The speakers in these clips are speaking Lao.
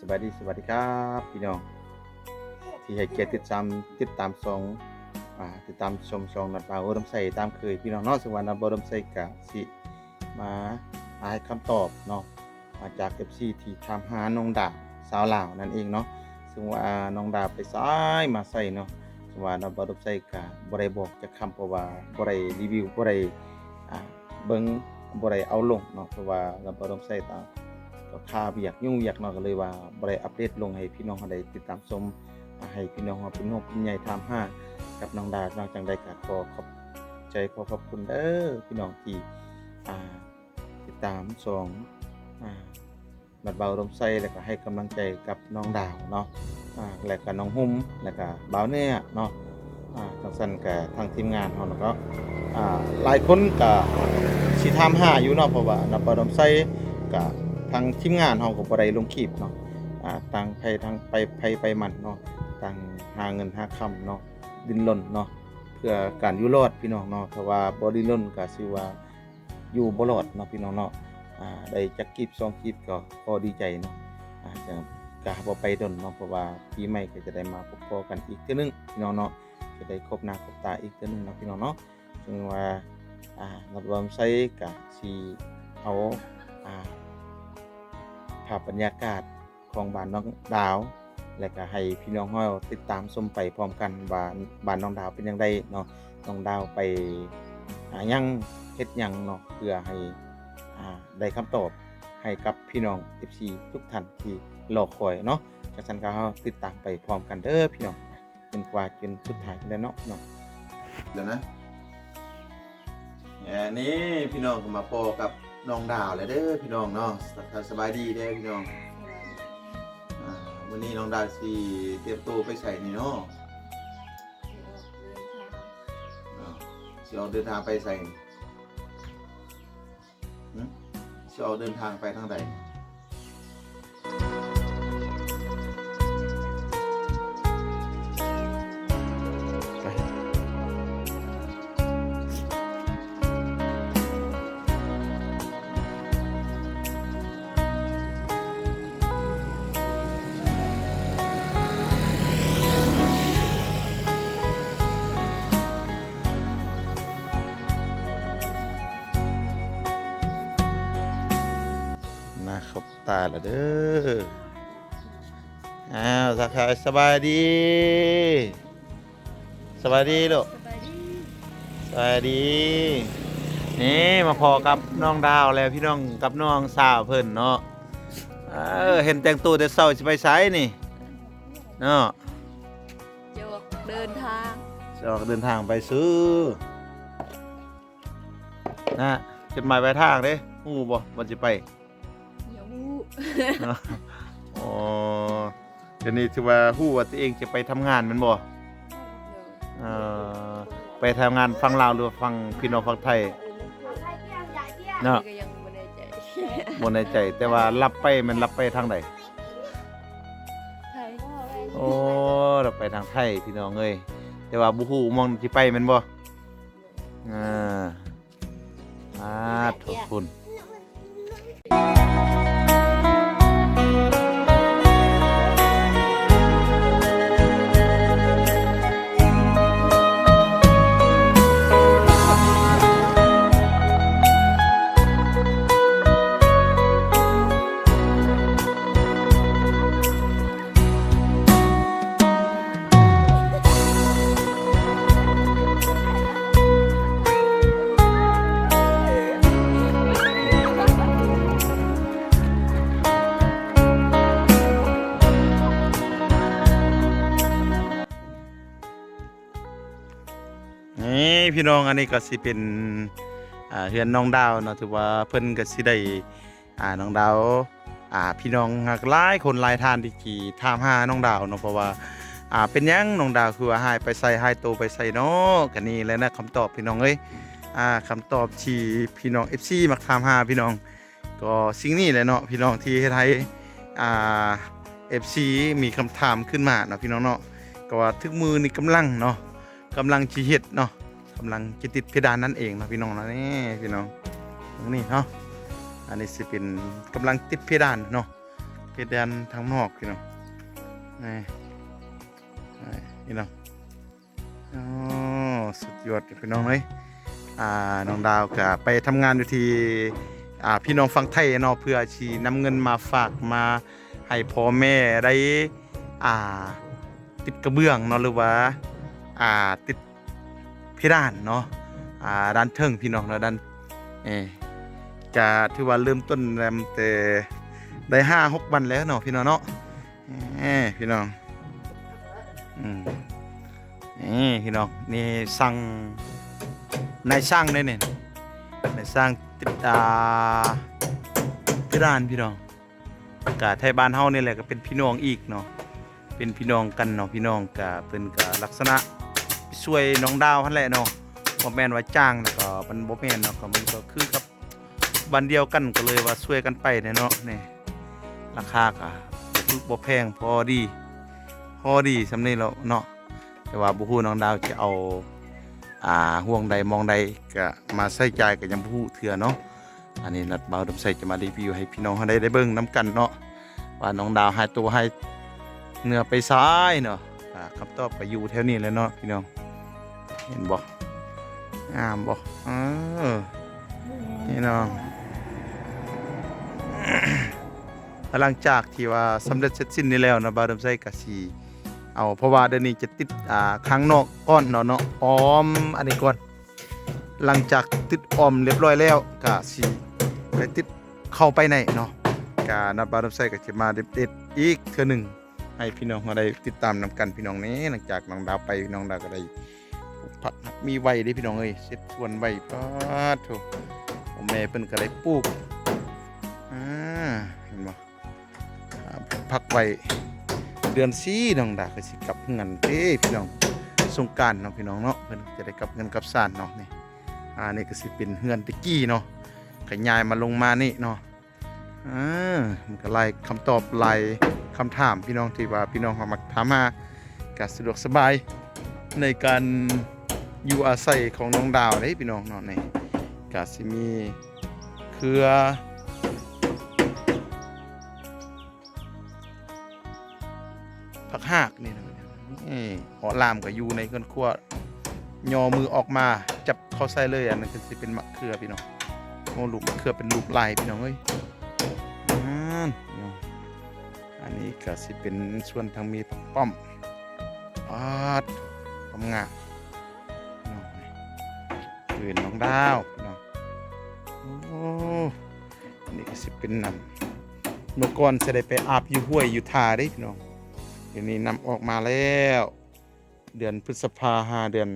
ສະບາຍດີ ສະຫວັດດີຄັບພີ່ນ້ອງ ທີ່ໃຫ້ກຽດຕິດຕາມ ຕິດຕາມຊ່ອງ ອາ ຕິດຕາມຊົມຊ່ອງນັດບ່າວອຸດົມໄຊຕາມເຄີຍພີ່ນ້ອງເນາະ. ເຊິ່ງວ່ານັດບ່າວອຸດົມໄຊກະຊິມາໃຫ້ຄຳຕອບເນາະ ມາຈາກເອັຟຊີທີ່ຖາມຫານ້ອງດາວ ສາວລາວນັ້ນເອງເນາະ. ເຊິ່ງວ່ານ້ອງດາວໄປໃສມາໃສເນາະ ເຊິ່ງວ່ານັດບ່າວອຸດົມໄຊກະບໍ່ໄດ້ບອກຈັກຄຳ ເພາະວ່າບໍ່ໄດ້ຣີວິວ ບໍ່ໄດ້ ອາ ເບິ່ງ ບໍ່ໄດ້ເອົາລົງເນາະ ເພາະວ່າລຳເຮົາຕ້ອງໃຊ້ຕາ ກໍຄາວຽກ ຫຍຸ້ງວຽກເນາະ ກໍເລີຍວ່າບໍ່ໄດ້ອັບເດດລົງໃຫ້ພີ່ນ້ອງເຮົາໄດ້ຕິດຕາມຊົມ ໃຫ້ພີ່ນ້ອງເຮົາເປັນຫ່ວງເປັນໃຍຖາມຫາກັບນ້ອງດາວເນາະ. ຈັ່ງໃດກໍຂໍຂອບໃຈ ຂໍຂອບຄຸນເດີພີ່ນ້ອງທີ່ ອ່າ ຕິດຕາມຊ່ອງ ອ່າ ນັດບ່າວອຸດົມໄຊ ແລ້ວກໍໃຫ້ກຳລັງໃຈກັບນ້ອງດາວເນາະ ອ່າ ແລ້ວກໍນ້ອງຫຸ່ມ ແລ້ວກໍບ່າວເໜືອເນາະ ອ່າ ຈັ່ງຊັ້ນກໍທາງທີມງານເຮົາເນາະ ອ່າ ຫຼາຍຄົນກໍຊິຖາມຫາຢູ່ເນາະ ເພາະວ່ານັດບ່າວອຸດົມໄຊກໍ ທາງທີມງານເຮົາກໍບໍ່ໄດ້ລົງຄລິບເນາະ ອ່າ ຕ່າງໃຜທາງໄປ ໃຜໄປມັນເນາະ ຕ່າງຫາເງິນຫາຄຳເນາະ ດີ້ນລົນເນາະ ເພື່ອການຢູ່ລອດພີ່ນ້ອງເນາະ. ຖ້າວ່າບໍ່ດີ້ນລົນກໍຊື່ວ່າ ຢູ່ບໍ່ລອດເນາະພີ່ນ້ອງເນາະ ອ່າ ໄດ້ຈັກກີບສອງກີບກໍພໍດີໃຈເນາະ ອ່າ ຈະ ກະບໍ່ໄປດົນເນາະ ເພາະວ່າປີໃໝ່ກໍຈະໄດ້ມາພົບພໍ້ກັນອີກເທື່ອໜຶ່ງພີ່ນ້ອງເນາະ ຈະໄດ້ພົບໜ້າພົບຕາອີກເທື່ອໜຶ່ງເນາະພີ່ນ້ອງເນາະ. ເຊິ່ງວ່າ ອ່າ ນັດບ່າວອຸດົມໄຊກະຊິເອົາ ອ່າ ພາບບັນຍາກາດ ຂອງບ້ານນ້ອງດາວ ແລະກະໃຫ້ພີ່ນ້ອງເຮົາຕິດຕາມຊົມໄປພ້ອມກັນວ່າບ້ານນ້ອງດາວເປັນຈັ່ງໃດເນາະ ນ້ອງດາວໄປຫາຫຍັງເຮັດຫຍັງເນາະ ເພື່ອໃຫ້ ອ່າ ໄດ້ຄຳຕອບໃຫ້ກັບພີ່ນ້ອງເອັຟຊີທຸກທ່ານທີ່ລໍຄອຍເນາະ. ຈັ່ງຊັ້ນກໍເຮົາຕິດຕາມໄປພ້ອມກັນເດີພີ່ນ້ອງ ຈົນກວ່າ ຈົນສຸດທ້າຍພຸ້ນແຫຼະເນາະ ພີ່ນ້ອງ ແລ້ວນະ. ແອ ນີ້ພີ່ນ້ອງກໍມາພໍ້ກັບນ້ອງດາວແລ້ວເດີພີ່ນ້ອງເນາະ. ທັກທາຍສະບາຍດີເດີພີ່ນ້ອງ. ອ່າ ມື້ນີ້ນ້ອງດາວຊິຕຽມໂຕໄປໃສນີ້ເນາະ? ຊິອອກເດີນທາງ ເອີ ຊິອອກເດີນທາງໄປໃສ? ຫຶ? ຊິອອກເດີນທາງໄປທາງໃດ? ໄປ ໜ້າເຂົ້າຕາລະເດີ. ອ້າວ ທັກທາຍສະບາຍດີ ສະບາຍດີລູກ ສະບາຍດີ ສະບາຍດີ. ນີ້ມາພໍ້ກັບນ້ອງດາວແລ້ວພີ່ນ້ອງ ກັບນ້ອງສາວເພິ່ນເນາະ. ເອີ ເຫັນແຕ່ງໂຕແຕ່ເຊົ້າ ຊິໄປໃສນີ້ເນາະ? ຈະອອກເດີນທາງ ຈະອອກເດີນທາງໄປໃສ? ນະ ຈຸດໝາຍປາຍທາງເດ້ ຮູ້ບໍ່ວ່າຊິໄປ? ຍັງບໍ່ຮູ້. ອໍ ດຽວນີ້ຖືວ່າຮູ້ວ່າຕົວເອງຈະໄປທຳງານແມ່ນບໍ່? ໂດຍ. ເອີ ໄປທຳງານຝັ່ງລາວ ຫຼືວ່າຝັ່ງ ພີ່ນ້ອງຝັ່ງໄທເນາະ? ກໍຍັງບໍ່ແນ່ໃຈ ບໍ່ແນ່ໃຈ ແຕ່ວ່າລັບໄປແມ່ນລັບໄປທາງໃດ? ໄທ. ໂອ້ ລັບໄປທາງໄທພີ່ນ້ອງເອີຍ ແຕ່ວ່າບໍ່ຮູ້ໝ່ອງທີ່ໄປແມ່ນບໍ່? ອ່າ ອາ ໂທ້ ພຸ້ນ. ນີ້ພີ່ນ້ອງ ອັນນີ້ກໍຊິເປັນ ອ່າ ເຮືອນນ້ອງດາວເນາະ ຖືວ່າເພິ່ນກໍຊິໄດ້ ອ່າ ນ້ອງດາວ ອ່າ ພີ່ນ້ອງຮັກຫຼາຍຄົນຫຼາຍທ່ານທີ່ ທີ່ຖາມຫານ້ອງດາວເນາະ ເພາະວ່າ ອ່າ ເປັນຫຍັງນ້ອງດາວຄືວ່າຫາຍໄປໃສ ຫາຍໂຕໄປໃສເນາະ? ກໍນີ້ແຫຼະນະຄຳຕອບພີ່ນ້ອງເອີຍ ອ່າ ຄຳຕອບທີ່ພີ່ນ້ອງເອັຟຊີມັກຖາມຫາພີ່ນ້ອງ. ກໍສິ່ງນີ້ແຫຼະເນາະພີ່ນ້ອງ ທີ່ເຮັດໃຫ້ ອ່າ ເອັຟຊີມີຄຳຖາມຂຶ້ນມາເນາະພີ່ນ້ອງເນາະ. ກໍວ່າທຸກມື້ນີ້ກຳລັງເນາະ ກຳລັງຊິເຮັດເນາະ ກຳລັງຈະຕິດເພດານນັ້ນເອງເນາະພີ່ນ້ອງເນາະ. ນີ້ພີ່ນ້ອງ ເບິ່ງນີ້ເນາະ ອັນນີ້ຊິເປັນກຳລັງຕິດເພດານເນາະ. ເພດານທາງນອກພີ່ນ້ອງ ນີ້ ນີ້ພີ່ນ້ອງ. ໂອ້ ສຸດຍອດພີ່ນ້ອງເອີຍ. ອ່າ ນ້ອງດາວກະໄປທຳງານຢູ່ທີ່ ອ່າ ພີ່ນ້ອງຝັ່ງໄທເນາະ ເພື່ອຊິນຳເງິນມາຝາກມາໃຫ້ພໍ່ແມ່ໄດ້ ອ່າ ຕິດກະເບື້ອງເນາະ ຫຼືວ່າ ອ່າ ຕິດ ເພດານເນາະ ອ່າ ດ້ານເທິງພີ່ນ້ອງເນາະ ດ້ານ ເອີ ກະຖືວ່າເລີ່ມຕົ້ນແຕ່ໄດ້ຫ້າຫົກວັນແລ້ວເນາະພີ່ນ້ອງເນາະ. ເອີ ພີ່ນ້ອງ ອືມ ນີ້ພີ່ນ້ອງ ນີ້ຊ່າງ ນາຍຊ່າງເດ້ນີ້ ນາຍຊ່າງຕິດ ອ່າ ເພດານພີ່ນ້ອງ. ກະໄທບ້ານເຮົານີ້ແຫຼະ ກະເປັນພີ່ນ້ອງອີກເນາະ ເປັນພີ່ນ້ອງກັນເນາະ ພີ່ນ້ອງກະ ເພິ່ນກະລັກສະນະໄປຊ່ວຍນ້ອງດາວຫັ້ນແຫຼະເນາະ ບໍ່ແມ່ນວ່າຈ້າງ ແລ້ວກໍມັນບໍ່ແມ່ນເນາະ ກໍມັນກໍຄືກັບບ້ານດຽວກັນ ກໍເລີຍວ່າຊ່ວຍກັນໄປແຫຼະເນາະ. ນີ້ລາຄາກະບໍ່ຖືກບໍ່ແພງ ພໍດີ ພໍດີສ່ຳນີ້ແລ້ວເນາະ. ແຕ່ວ່າບໍ່ຮູ້ນ້ອງດາວຈະເອົາ ອ່າ ຫ່ວງໃດມອງໃດກະມາໃຊ້ຈ່າຍກະຍັງບໍ່ຮູ້ເທື່ອເນາະ. ອັນນີ້ນັດບ່າວດຳໄຊຈະມາຣີວິວໃຫ້ພີ່ນ້ອງເຮົາໄດ້ ໄດ້ເບິ່ງນຳກັນເນາະ ວ່ານ້ອງດາວຫາຍໂຕຫາຍເນື້ອໄປໃສເນາະ. ອ່າ ຄຳຕອບກໍຢູ່ແຖວນີ້ແຫຼະເນາະພີ່ນ້ອງ. ເຫັນບໍ່? ງາມບໍ່? ເອີ ພີ່ນ້ອງ ຫຼັງຈາກທີ່ວ່າສຳເລັດເສັດສິ້ນນີ້ແລ້ວເນາະ ບ່າວດຳໄຊກໍຊິເອົາ ເພາະວ່າດຽວນີ້ຈະຕິດ ອ່າ ຂ້າງນອກກ່ອນເນາະ ເນາະ ອ້ອມອັນນີ້ກ່ອນ. ຫຼັງຈາກຕິດອ້ອມລຽບຮ້ອຍແລ້ວ ກະຊິໄປຕິດເຂົ້າໄປໃນເນາະ. ກະນັດບ່າວດຳໄຊກໍຊິມາເດັດໆອີກເທື່ອໜຶ່ງ ໃຫ້ພີ່ນ້ອງເຮົາໄດ້ຕິດຕາມນຳກັນພີ່ນ້ອງ. ນີ້ ຫຼັງຈາກນ້ອງດາວໄປ ນ້ອງດາວກໍໄດ້ ປູກຜັກ ມີໄວເດ້ພີ່ນ້ອງເອີຍ ເຊັດສວນໄວ ປາດໂທ້ ພໍ່ແມ່ເພິ່ນກໍໄດ້ປູກ ອ່າ ເຫັນບໍ່ ອ່າ ປູກຜັກໄວ. ເດືອນສີ່ນ້ອງດາກໍຊິກັບເຮືອນເດ້ພີ່ນ້ອງ ສົງການເນາະ ພີ່ນ້ອງເນາະ ເພິ່ນຈະໄດ້ກັບເຮືອນກັບຊານເນາະ. ນີ້ ອ່າ ນີ້ກໍຊິເປັນເຮືອນແຕ່ກີ້ເນາະ ຂະຫຍາຍມາລົງມານີ້ເນາະ. ເອີ ມັນກໍຫຼາຍຄຳຕອບ ຫຼາຍຄຳຖາມພີ່ນ້ອງ ທີ່ວ່າພີ່ນ້ອງເຮົາມັກຖາມຫາ ກະສະດວກສະບາຍໃນການຢູ່ອາໄສຂອງນ້ອງດາວເດ້ພີ່ນ້ອງເນາະ. ນີ້ກະຊິມີເຄືອຜັກຫາກນີ້ນະ ເອາະລາມກໍຢູ່ໃນເຮືອນຄົວ ຍໍມືອອກມາຈັບເຂົ້າໃສ່ເລີຍ. ອັນນັ້ນກໍຊິເປັນໝາກເຂືອພີ່ນ້ອງ. ໂອ້ ລູກໝາກເຂືອເປັນລູກຫຼາຍພີ່ນ້ອງເອີຍ. ນັ້ນ ອັນນີ້ກໍຊິເປັນສ່ວນທາງມີຜັກປ້ອມ. ປາດ ຄວາມງາມ ເປັນນ້ອງດາວພີ່ນ້ອງ. ໂອ້ ອັນນີ້ກໍຊິເປັນນ້ຳ ເມື່ອກ່ອນຊິໄດ້ໄປອາບຢູ່ຫ້ວຍຢູ່ທ່າເດ້ພີ່ນ້ອງ. ດຽວນີ້ນ້ຳອອກມາແລ້ວ ເດືອນພຶດສະພາຫາເດືອນ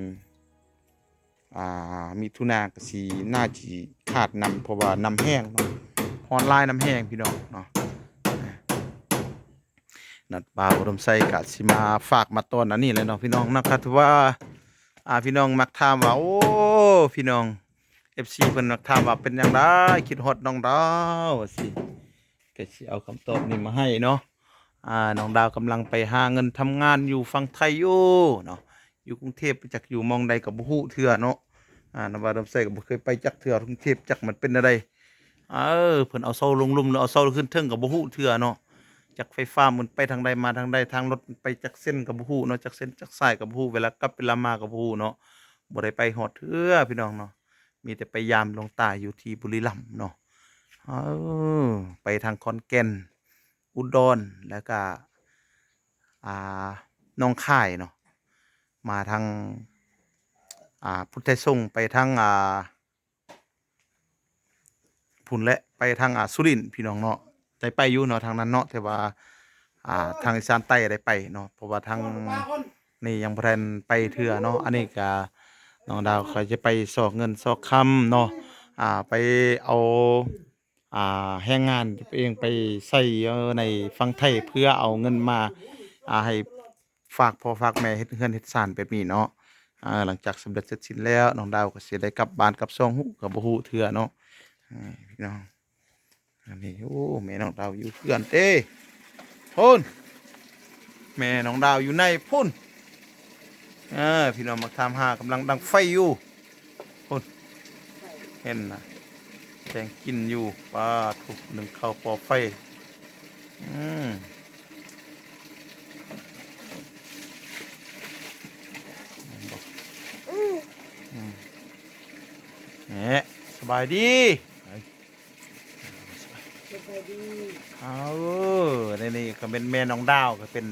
ອ່າ ມິຖຸນາກໍຊິ ໜ້າຊິຂາດນ້ຳ ເພາະວ່ານ້ຳແຫ້ງເນາະ. ຮ້ອນຫຼາຍ ນ້ຳແຫ້ງພີ່ນ້ອງເນາະ. ນັດບ່າວອຸດົມໄຊກະຊິມາຝາກມາຕ້ອນອັນນີ້ແຫຼະເນາະພີ່ນ້ອງເນາະ. ກໍຖືວ່າ ອ່າ ພີ່ນ້ອງມັກຖາມວ່າ ໂອ້ ພີ່ນ້ອງ ເອັຟຊີ ເພິ່ນມັກຖາມວ່າ ເປັນຫຍັງໄດ້ຄິດຮອດນ້ອງດາວ ວ່າຊີ້ ກໍຊິເອົາຄຳຕອບນີ້ມາໃຫ້ເນາະ. ອ່າ ນ້ອງດາວກຳລັງໄປຫາເງິນທຳງານຢູ່ຝັ່ງໄທຢູ່ເນາະ ຢູ່ກຸງເທບ ຈັກຢູ່ໝ່ອງໃດກໍບໍ່ຮູ້ເທື່ອເນາະ. ອ່າ ນ້ອງບ່າວອຸດົມໄຊກໍບໍ່ເຄີຍໄປຈັກເທື່ອ ກຸງເທບ ຈັກມັນເປັນແນວໃດ. ເອີ ເພິ່ນເອົາເສົາລົງລຸ່ມ ຫຼືເອົາເສົາຂຶ້ນເທິງກໍບໍ່ຮູ້ເທື່ອເນາະ. ຈັກໄຟຟ້າມັນໄປທາງໃດມາທາງໃດ ທາງລົດໄປຈັກເສັ້ນກໍບໍ່ຮູ້ເນາະ ຈັກເສັ້ນຈັກສາຍກໍບໍ່ຮູ້ ເວລາກັບເວລາມາກໍບໍ່ຮູ້ເນາະ. ບໍ່ໄດ້ໄປຮອດເທື່ອພີ່ນ້ອງເນາະ ມີແຕ່ໄປຢາມຫຼວງຕາຢູ່ທີ່ບຸລີລຳເນາະ. ເອີ ໄປທາງຂອນແກ່ນ ອຸດອນ ແລ້ວກະ ອ່າ ໜອງຄາຍເນາະ ມາທາງ ອ່າ ພຸດໄທສົງ ໄປທາງ ອ່າ ພຸ້ນແຫຼະ ໄປທາງ ອ່າ ສຸລິນ ພີ່ນ້ອງເນາະ. ໄດ້ໄປຢູ່ເນາະ ທາງນັ້ນເນາະ ແຕ່ວ່າ ອ່າ ທາງອີສານໃຕ້ໄດ້ໄປເນາະ ເພາະວ່າທາງນີ້ຍັງບໍ່ທັນໄປເທື່ອເນາະ. ອັນນີ້ກະນ້ອງດາວເຂົາຈະໄປຊອກເງິນຊອກຄຳເນາະ ອ່າ ໄປເອົາ ອ່າ ແຮງງານຕົວເອງໄປໃຊ້ໃນຝັ່ງໄທ ເພື່ອເອົາເງິນມາ ອ່າ ໃຫ້ຝາກພໍ່ຝາກແມ່ເຮັດເຮືອນເຮັດຊານແບບນີ້ເນາະ. ອ່າ ຫຼັງຈາກສຳເລັດເສັດສິ້ນແລ້ວ ນ້ອງດາວກໍຊິໄດ້ກັບບ້ານກັບຊ່ອງ ຮູ້ ກໍບໍ່ຮູ້ເທື່ອເນາະ. ເອີ ພີ່ນ້ອງ ອັນນີ້ ໂອ້ ແມ່ນ້ອງດາວຢູ່ເຮືອນເດ້ ພຸ້ນ ແມ່ນ້ອງດາວຢູ່ໃນພຸ້ນ. ເອີ ພີ່ນ້ອງມັກຖາມຫາ ກຳລັງດັງໄຟຢູ່ ພຸ້ນ ເຫັນນະ ແກງກິນຢູ່. ປາດໂທ້ ໜຶ້ງເຂົ້າປໍໄຟ ອືມ ອືມ ແນ່ ສະບາຍດີ ສະບາຍດີ ເອົາ ນີ້ ນີ້ກໍແມ່ນແມ່ນ້ອງດາວ ກໍເປັນ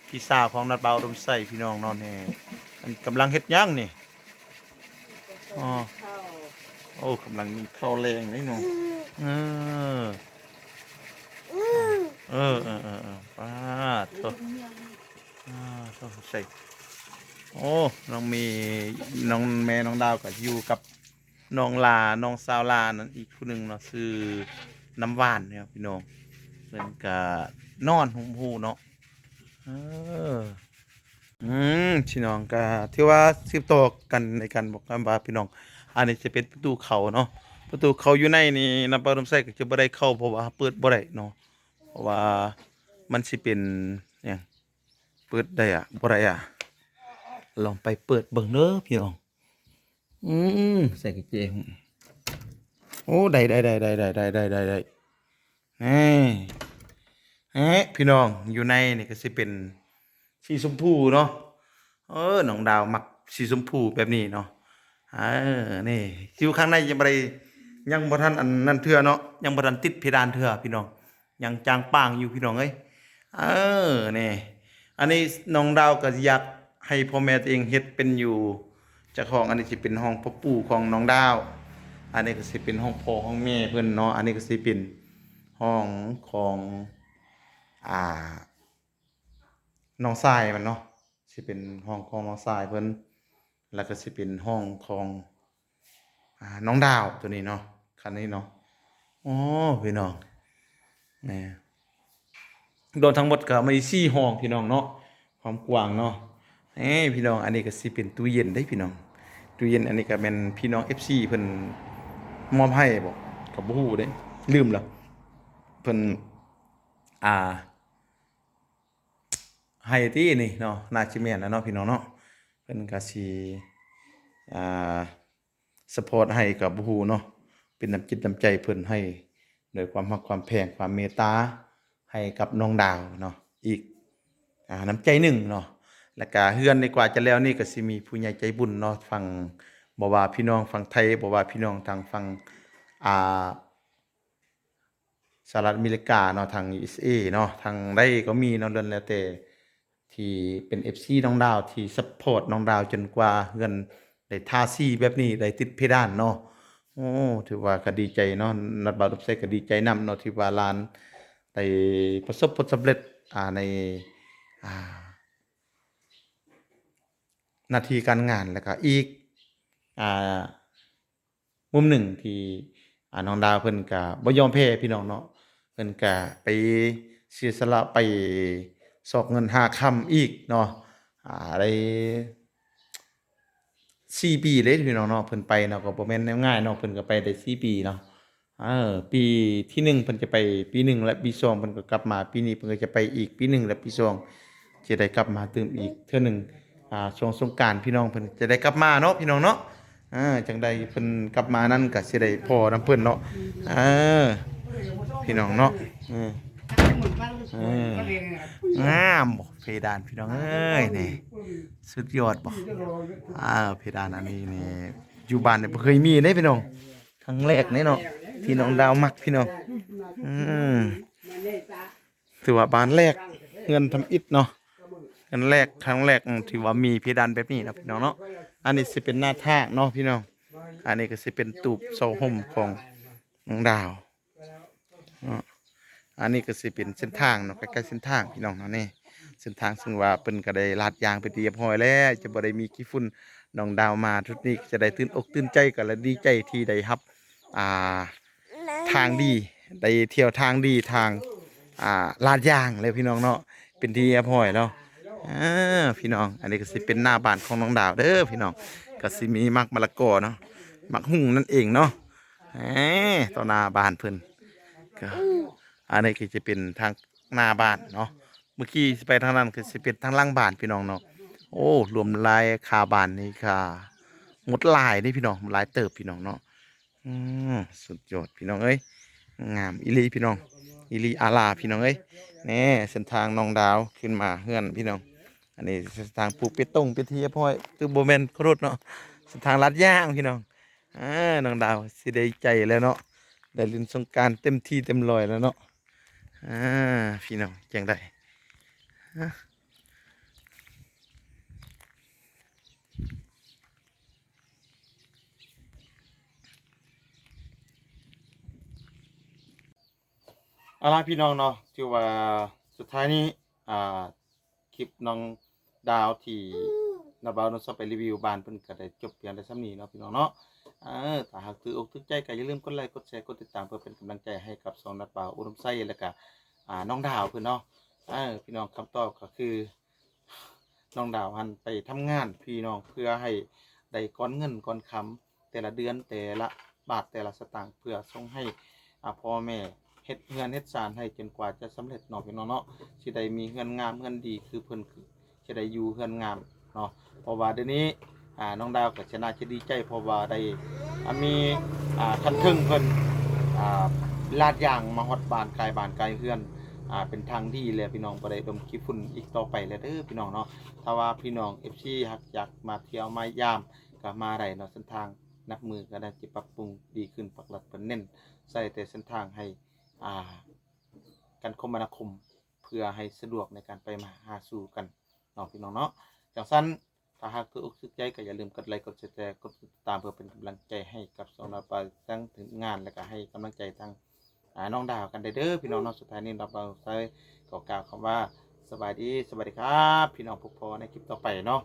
ພີ່ສາວຂອງນັດບ່າວອຸດົມໄຊ ພີ່ນ້ອງເນາະ ນີ້ ມັນກຳລັງເຮັດຫຍັງນີ້? ອໍ ໂອ້ ກຳລັງໜຶ້ງເຂົ້າແລງເດ້ເນາະ ເອີ ເອີ ເອີ ເອີ ປາດໂທ້ ປາດໂທ້ ໃສ່ ໂອ້ ນ້ອງມີ ນ້ອງແມ່ນ້ອງດາວກໍຢູ່ກັບນ້ອງຫຼ້າ ນ້ອງສາວຫຼ້ານັ້ນອີກຜູ້ໜຶ່ງເນາະ ຊື່ນ້ຳຫວານເນາະ ພີ່ນ້ອງ ເພິ່ນກໍນອນຫຸ້ມຫູເນາະ ເອີ. ອືມ ພີ່ນ້ອງ ກໍຖືວ່າສືບຕໍ່ກັນໃນການບອກນຳວ່າ ພີ່ນ້ອງ ອັນນີ້ຈະເປັນປະຕູເຂົ້າເນາະ ປະຕູເຂົ້າຢູ່ໃນນີ້ ນຳປາດົງໄຊກໍຈະບໍ່ໄດ້ເຂົ້າ ເພາະວ່າເປີດບໍ່ໄດ້ເນາະ ເພາະວ່າມັນຊິເປັນຫຍັງ ເປີດໄດ້ອະ ບໍ່ໄດ້ອະ ລອງໄປເປີດເບິ່ງເດີ ພີ່ນ້ອງ ອືມ ໃສ່ກາງເກງ ໂອ້ ໄດ້ ໄດ້ ໄດ້ ແນ່ ແນ່ ພີ່ນ້ອງ ຢູ່ໃນນີ້ກໍຊິເປັນສີຊົມພູເນາະ ເອີ ນ້ອງດາວມັກສີຊົມພູແບບນີ້ເນາະ ເອີ ນີ້ ຢູ່ຂ້າງໃນຍັງບໍ່ໄດ້ ຍັງບໍ່ທັນອັນນັ້ນເທື່ອເນາະ ຍັງບໍ່ທັນຕິດເພດານເທື່ອ ພີ່ນ້ອງ ຍັງຈາງປາງຢູ່ ພີ່ນ້ອງເອີຍ ເອີ ນີ້ ອັນນີ້ນ້ອງດາວກໍຢາກໃຫ້ພໍ່ແມ່ຕົວເອງເຮັດເປັນຢູ່ຈັກຫ້ອງ ອັນນີ້ຊິເປັນຫ້ອງພໍ່ປູ່ຂອງນ້ອງດາວ ອັນນີ້ກໍຊິເປັນຫ້ອງພໍ່ຫ້ອງແມ່ເພິ່ນເນາະ ອັນນີ້ກໍຊິເປັນຫ້ອງຂອງ ອ່າ ນ້ອງຊາຍມັນເນາະ ຊິເປັນຫ້ອງຂອງນ້ອງຊາຍເພິ່ນ ແລ້ວກໍຊິເປັນຫ້ອງຂອງ ອ່າ ນ້ອງດາວ ໂຕນີ້ເນາະ ຄັນນີ້ເນາະ ໂອ້ ພີ່ນ້ອງ ແນ່ ລວມທັງໝົດກໍມີສີ່ຫ້ອງ ພີ່ນ້ອງເນາະ ຄວາມກວ້າງເນາະ ເອີ ພີ່ນ້ອງ ອັນນີ້ກໍຊິເປັນຕູ້ເຢັນເດ້ ພີ່ນ້ອງ ຕູ້ເຢັນ ອັນນີ້ກໍແມ່ນພີ່ນ້ອງເອັຟຊີເພິ່ນມອບໃຫ້ບໍ ກໍບໍ່ຮູ້ເດ້ ລືມລະ ເພິ່ນ ອ່າ ໃຫ້ຕິນີ້ເນາະ ໜ້າຊິແມ່ນລະເນາະ ພີ່ນ້ອງເນາະ ເພິ່ນກໍຊິ ອ່າ ຊັບພອດໃຫ້ກໍບໍ່ຮູ້ເນາະ ເປັນນ້ຳຈິດນ້ຳໃຈເພິ່ນໃຫ້ ດ້ວຍຄວາມຮັກຄວາມແພງ ຄວາມເມດຕາ ໃຫ້ກັບນ້ອງດາວເນາະ ອີກ ອ່າ ນ້ຳໃຈໜຶ່ງເນາະ ແລ້ວກະເຮືອນນີ້ກວ່າຈະແລ້ວນີ້ ກໍຊິມີຜູ້ໃຫຍ່ໃຈບຸນເນາະ ຝັ່ງ ບໍ່ວ່າພີ່ນ້ອງຝັ່ງໄທ ບໍ່ວ່າພີ່ນ້ອງທາງຝັ່ງ ອ່າ ສະຫະລັດອາເມລິກາເນາະ ທາງ ຢູເອສເອ ເນາະ ທາງໃດກໍມີເນາະ ລ້ວນແລ້ວແຕ່ທີ່ເປັນເອັຟຊີນ້ອງດາວ ທີ່ຊັບພອດນ້ອງດາວ ຈົນກວ່າເຮືອນໄດ້ທາສີແບບນີ້ ໄດ້ຕິດເພດານເນາະ ໂອ້ ຖືວ່າກໍດີໃຈເນາະ ນັດບ່າວອຸດົມໄຊກໍດີໃຈນຳເນາະ ທີ່ວ່າຫຼານໄດ້ປະສົບຜົນສຳເລັດ ອ່າ ໃນ ອ່າ ໜ້າທີ່ການງານ ແລ້ວກໍອີກ ອ່າ ມຸມໜຶ່ງທີ່ ອ່າ ນ້ອງດາວເພິ່ນກະບໍ່ຍອມແພ້ພີ່ນ້ອງເນາະ ເພິ່ນກະໄປເສຍສະຫຼະໄປຊອກເງິນຫາຄຳອີກເນາະ ອ່າ ໄດ້ສີ່ປີເດ້ພີ່ນ້ອງເນາະ ເພິ່ນໄປເນາະ ກໍບໍ່ແມ່ນແນວງ່າຍເນາະ ເພິ່ນກໍໄປໄດ້ສີ່ປີເນາະ ເອີ ປີທີໜຶ່ງເພິ່ນຈະໄປປີໜຶ່ງ ແລະ ປີສອງເພິ່ນກໍກັບມາ ປີນີ້ເພິ່ນກໍຈະໄປອີກປີໜຶ່ງ ແລະ ປີສອງ ຈະໄດ້ກັບມາຕື່ມອີກເທື່ອໜຶ່ງ ອ່າ ຊ່ວງສົງການພີ່ນ້ອງເພິ່ນຈະໄດ້ກັບມາເນາະ ພີ່ນ້ອງເນາະ ເອີ ຈັ່ງໃດເພິ່ນກັບມານັ້ນກໍຊິໄດ້ພໍ້ນຳເພິ່ນເນາະ ເອີ ພີ່ນ້ອງເນາະ ເອີ ເອີ ງາມບໍ່ ເພດານ ພີ່ນ້ອງເອີຍ ນີ້ ສຸດຍອດບໍ່ ເພດານອັນນີ້ນີ້ ຢູ່ບ້ານນີ້ບໍ່ເຄີຍມີເດ້ພີ່ນ້ອງ ຄັ້ງແລກເດ້ເນາະ ທີ່ນ້ອງດາວມັກ ພີ່ນ້ອງ ອືມ ຖືວ່າບານແລກ ເຮືອນທຳອິດເນາະ ເຮືອນແລກ ຄັ້ງແລກ ອືມ ທີ່ວ່າມີເພດານແບບນີ້ເນາະ ພີ່ນ້ອງເນາະ ອັນນີ້ຊິເປັນໜ້າທາງເນາະ ພີ່ນ້ອງ ອັນນີ້ກໍຊິເປັນຕູບເສົາຮົ່ມຂອງນ້ອງດາວເນາະ ອັນນີ້ກໍຊິເປັນເສັ້ນທາງເນາະ ໃກ້ໆເສັ້ນທາງ ພີ່ນ້ອງເນາະ ນີ້ ເສັ້ນທາງ ເຊິ່ງວ່າເພິ່ນກໍໄດ້ລາດຢາງເປັນທີ່ຮຽບຮ້ອຍແລ້ວ ຈະບໍ່ໄດ້ມີຂີ້ຝຸ່ນ ນ້ອງດາວມາຊຸດນີ້ຈະໄດ້ຕື່ນອົກຕື່ນໃຈ ກໍລະດີໃຈທີ່ໄດ້ຮັບ ອ່າ ທາງດີ ໄດ້ທ່ຽວທາງດີ ທາງ ອ່າ ລາດຢາງແລ້ວພີ່ນ້ອງເນາະ ເປັນທີ່ຮຽບຮ້ອຍແລ້ວ ອ່າ ພີ່ນ້ອງ ອັນນີ້ກໍຊິເປັນໜ້າບ້ານຂອງນ້ອງດາວເດີພີ່ນ້ອງ ກໍຊິມີໝາກມະລະກໍເນາະ ໝາກຫຸ່ງນັ້ນເອງເນາະ ເອີ ຕໍ່ໜ້າບ້ານເພິ່ນ ກໍ ອັນນີ້ກໍຈະເປັນທາງໜ້າບ້ານເນາະ ເມື່ອກີ້ຊິໄປທາງນັ້ນ ກໍຊິເປັນທາງຫຼັງບ້ານພີ່ນ້ອງເນາະ ໂອ້ ລວມລາຍຄ່າບ້ານນີ້ກໍໝົດຫຼາຍເດ້ພີ່ນ້ອງ ໝົດຫຼາຍເຕີບພີ່ນ້ອງເນາະ ອືມ ສຸດຍອດພີ່ນ້ອງເອີຍ ງາມອີ່ຫຼີພີ່ນ້ອງ ອີ່ຫຼີອາຫຼາພີ່ນ້ອງເອີຍ. ແນ່ ເສັ້ນທາງນ້ອງດາວຂຶ້ນມາເຮືອນພີ່ນ້ອງ. ອັນນີ້ເສັ້ນທາງປູກເປຕົງເປັນທີ່ຮຽບຮ້ອຍ ຄືບໍ່ແມ່ນຂໍໂທດເນາະ ເສັ້ນທາງລາດຍາງພີ່ນ້ອງ. ອາ ນ້ອງດາວຊິໄດ້ໃຈແລ້ວເນາະ ໄດ້ຫຼິ້ນສົງການເຕັມທີ່ເຕັມຮ້ອຍແລ້ວເນາະ. ອາ ພີ່ນ້ອງຈັ່ງໃດ? ເອົາລະພີ່ນ້ອງເນາະ ຖືວ່າສຸດທ້າຍນີ້ ອ່າ ຄລິບນ້ອງດາວທີ່ນ້າບ່າວນຳຊອບໄປຣີວິວບ້ານເພິ່ນກໍໄດ້ຈົບພຽງແຕ່ສ່ຳນີ້ເນາະພີ່ນ້ອງເນາະ. ເອີ ຖ້າຫາກຖືກອົກຖືກໃຈກໍຢ່າລືມກົດໄລ ກົດແຊ ກົດຕິດຕາມ ເພື່ອເປັນກຳລັງໃຈໃຫ້ກັບຊ່ອງນ້າບ່າວອຸດົມໄຊ ແລະກະ ອ່າ ນ້ອງດາວເພິ່ນເນາະ. ເອີ ພີ່ນ້ອງ ຄຳຕອບກໍຄື ນ້ອງດາວຫັ້ນໄປທຳງານພີ່ນ້ອງ ເພື່ອໃຫ້ໄດ້ກ້ອນເງິນກ້ອນຄຳ ແຕ່ລະເດືອນ ແຕ່ລະບາດ ແຕ່ລະສະຕາງ ເພື່ອສົ່ງໃຫ້ ອາ ພໍ່ແມ່ເຮັດເຮືອນເຮັດຊານໃຫ້ຈົນກວ່າຈະສຳເລັດເນາະພີ່ນ້ອງເນາະ. ຊິໄດ້ມີເຮືອນງາມເຮືອນດີຄືເພິ່ນ ຄື ຈະໄດ້ຢູ່ເຮືອນງາມເນາະ. ເພາະວ່າດຽວນີ້ ອາ ນ້ອງດາວກໍຈະໜ້າຈະດີໃຈ ເພາະວ່າໄດ້ ອາ ມີ ອາ ຂັ້ນເທິງເພິ່ນ ອາ ລາດຢາງມາຮອດບ້ານ ກາຍບ້ານກາຍເຮືອນ ອາ ເປັນທາງດີແລ້ວພີ່ນ້ອງ ບໍ່ໄດ້ດົມຂີ້ຝຸ່ນອີກຕໍ່ໄປແລ້ວເດີພີ່ນ້ອງເນາະ. ຖ້າວ່າພີ່ນ້ອງເອັຟຊີຫາກຢາກມາທ່ຽວມາຢາມກໍມາໄດ້ເນາະ ເສັ້ນທາງນັບມື້ກໍໄດ້ຊິປັບປຸງດີຂຶ້ນ ພາກລັດເພິ່ນເນັ້ນໃສ່ແຕ່ເສັ້ນທາງໃຫ້ ອ່າ ການຄົມມະນາຄົມ ເພື່ອໃຫ້ສະດວກໃນການໄປມາຫາສູ່ກັນເນາະພີ່ນ້ອງເນາະ. ຈັ່ງຊັ້ນ ຖ້າຫາກຖືກອົກຖືກໃຈກໍຢ່າລືມກົດໄລ ກົດແຊ ກົດຕິດຕາມ ເພື່ອເປັນກຳລັງໃຈໃຫ້ກັບສອງນັກປາງທັງທີມງານ ແລະກະໃຫ້ກຳລັງໃຈທາງ ອາ ນ້ອງດາວກັນໄດ້ເດີພີ່ນ້ອງເນາະ. ສຸດທ້າຍນີ້ ນ້ອງດາວໄຊກໍກ່າວຄຳວ່າ ສະບາຍດີ ສະບາຍດີຄັບ ພີ່ນ້ອງ ພົບພໍ້ໃນຄລິບຕໍ່ໄປເນາະ.